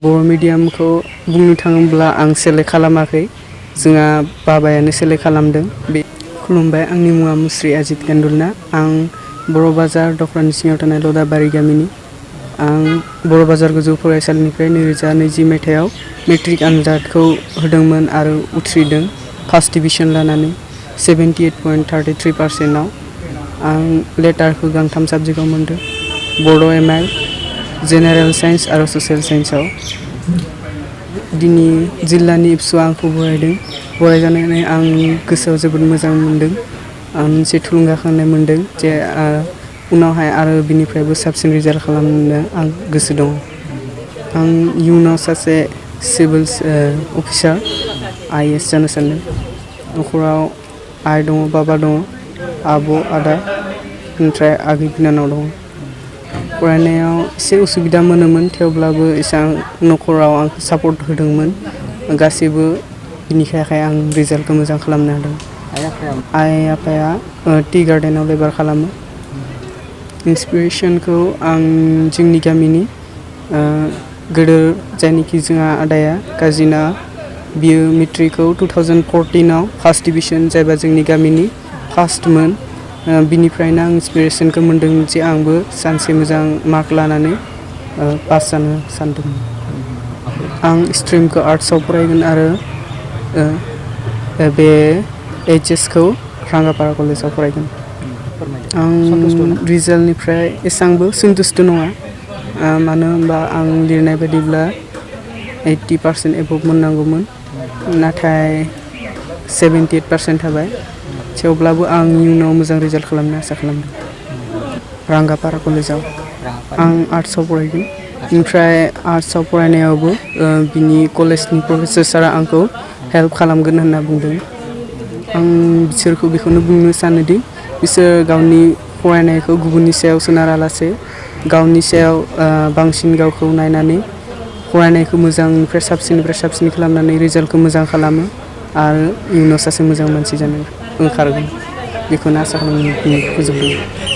बर' मिडियामखौ बुंनो थाङोब्ला आं सेलेक्ट खालामाखै, जोंहा बाबायानो सेलेक्ट खालामदों। बे खुलुमबाय, आंनि मुङा मुस्रि अजित केन्दुलना। आं बर' बाजार दख्रानि सिङाव थानाय लदाबारि गामिनि। आं बर' बाजार गोजौ फरायसालिनिफ्राय 2020 मायथाइयाव मेट्रिक आनजादखौ होदोंमोन आरो उथ्रिदों फार्स्ट डिभिजन लानानै 78.33%आव। आं लेटारखौ गांथाम साबजेक्टआव मोनदों, बड' एम.एल., जेनेरेल साइन्स आरो ससियेल साइन्सआव। दिनै जिल्लानि एबसुआ आंखौ बरायदों। बरायजानानै आं गोसोआव जोबोद मोजां मोनदों। आं मोनसे थुलुंगाखांनाय मोनदों जे उनावहाय आरो बिनिफ्रायबो साबसिन रिजाल्ट खालामनो आं गोसो दं। आं इयुनाव सासे सिभिल अफिसार IAS जानो सानदों। न'खराव आइ दङ, बाबा दङ, आब' आदा, ओमफ्राय आगै बिनानाव दङ। फरायनायाव एसे उसुबिदा मोनोमोन, थेवब्लाबो एसां न'खराव आंखौ सापर्ट होदोंमोन गासैबो, बिनिखाय आं रिजाल्टखौ मोजां खालामनो हादों। आइ आफाया टि गार्डेनाव लेबार खालामो। इन्सपिरेसनखौ आं जोंनि गामिनि गोदो जायनोखि जोंहा आदाया काजिना, बियो मेट्रिकखौ 2014आव फार्स्ट डिभिजन, जायबा जोंनि गामिनि फार्स्टमोन। बिनिफ्रायनो आं इन्सपिरेसनखौ मोन्दों जे आंबो सानसे मोजां मार्क लानानै पास जानो सानदों। आं स्ट्रिमखौ आर्ट्सआव फरायगोन आरो बे HSखौ राङापारा कलेजाव फरायगोन। आं रिजाल्टनिफ्राय एसांबो सन्तुष्ट नङा, मानो होनबा आं लिरनाय बायदिब्ला 80% एबभ मोननांगौमोन, नाथाय 78% थाबाय। थेवब्लाबो आं इयुनाव मोजां रिजाल्ट खालामनो आसा खालामदों। राङापारा कलेजाव आं आर्ट्सआव फरायगोन। ओमफ्राय आर्ट्सआव फरायनायावबो बिनि कलेजनि प्रफेसार सारा आंखौ हेल्प खालामगोन होनना बुंदों। आं बिसोरखौ बेखौनो बुंनो सानोदि बिसोर गावनि फरायनायखौ गुबुननि सायाव सोनारालासे गावनि सायाव बांसिन गावखौ नायनानै फरायनायखौ मोजांनिफ्राय साबसिन खालामनानै रिजाल्टखौ मोजां खालामो आरो इयुनाव सासे मोजां मानसि जानो ओंखारगोन, बेखौनो आसा खालामनानै फोजोबदों।